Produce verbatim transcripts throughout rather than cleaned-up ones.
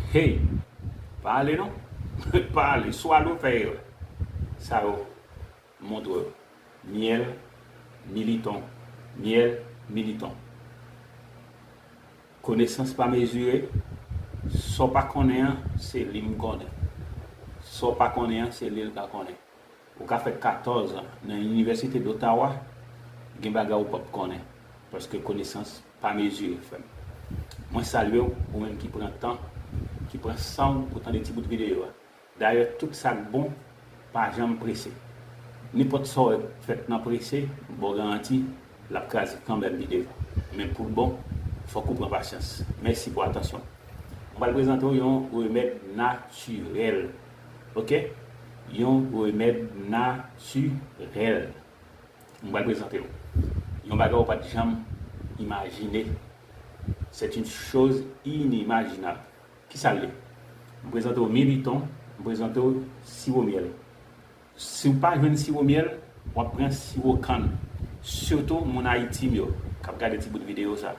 Hey, pa ale non. Pa ale. Swa nou fè erè. Sa yo montre w. Myèl, militon. Myèl, militon. Konesans pa mezire. Sa w pa konnen an, se li m konnen. Sa w pa konnen an, se li l ka konnen. Ou ka fè katòz an nan Inivèsite d'Ottawa, gen bagay ou p ap konnen. Paske konesans pa mezire, frè m. Mwen salye w, ou menm ki pran tan, ki pran san w pou tande ti bout videyo a. Dayè, tout sa k bon pa janm prese. Nenpòt sa w wè fèt nan prese, m ba w garanti, l ap kraze kanmenm videyo. Men pou l bon, fòk ou pran pasyans. Mèsi pou atansyon. Mwen pral prezante w yon remèd natirèl. Ok? Yon remèd natirèl. Mwen pral prezante w yon bagay ou pa t janm imajine. C'est une chose inimaginable. Kisa l ye? Mwen prezante w militon, mwen prezante w siwo myèl. Si w pa jwenn siwo myèl, w ap pran siwo kann. Sitou moun Ayiti m yo k ap gade ti bout videyo sa.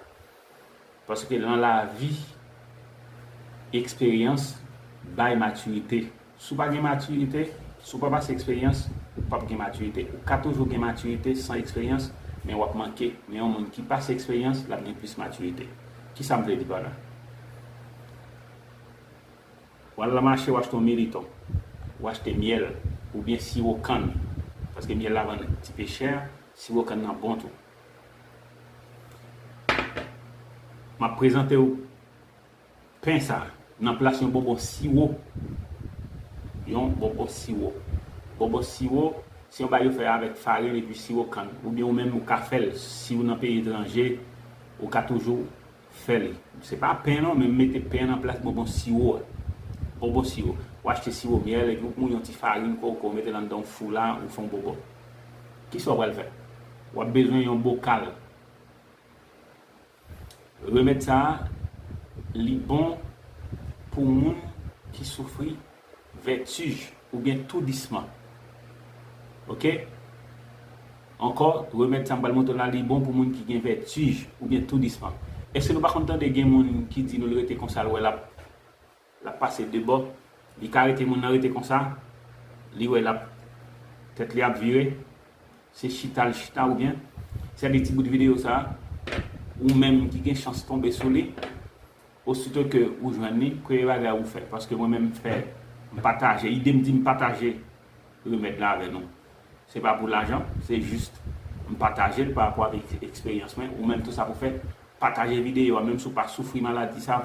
Paske nan lavi, eksperyans bay matirite. Si w pa gen matirite, si w pa pase eksperyans, ou p ap gen matirite. Ou ka toujou gen matirite san eksperyans, men w ap manke. Men yon moun ki pase eksperyans, l ap gen plis matirite. Kisa m vle di pa la? W al nan mache, w achte yon militon, w achte myèl, oubyen siwo kann. Paske myèl la vann ti pe chè, siwo kann nan bon tou. M ap prezante w pen sa nan plas yon bonbon siwo. Yon bonbon siwo. Bonbon siwo, se yon bagay yo fè avèk farin epi siwo kann. Oubyen ou menm ou ka fè l. Si w nan peyi etranje, ou ka toujou fè li. Se pa pen non, men m mete pen nan plas bonbon siwo a. Bonbon siwo. Ou achte siwo myèl epi ou mouye yon ti farin koko, ou mete l anndan yon fou la, ou fè yon bonbon. Kisa w pral fè? W ap bezwen yon bokal. Remèd sa a, li bon pou moun ki soufri vètij oubyen toudisman. Ok? Ankò, remèd sa m pral montre w la, li bon pou moun ki gen vètij oubyen toudisman. Èske nou pa konn tande gen moun ki di nou l rete konsa, l wè l ap, l ap pase de bò? Li ka rete, moun nan rete konsa, li wè l ap, tèt li ap vire, se chita l chita oubyen, se de ti bout videyo sa, ou menm ki gen chans tonbe sou li, osito ke ou jwenn li, premye bagay ou fè, paske mwen menm m fè, m pataje, ide m di m pataje remèd la avè nou. Se pa pou lajan, se jis m pataje l pa rapò avèk eksperyans mwen, ou menm tou sa pou fè, pataje videyo a, menm si w pa soufri maladi sa,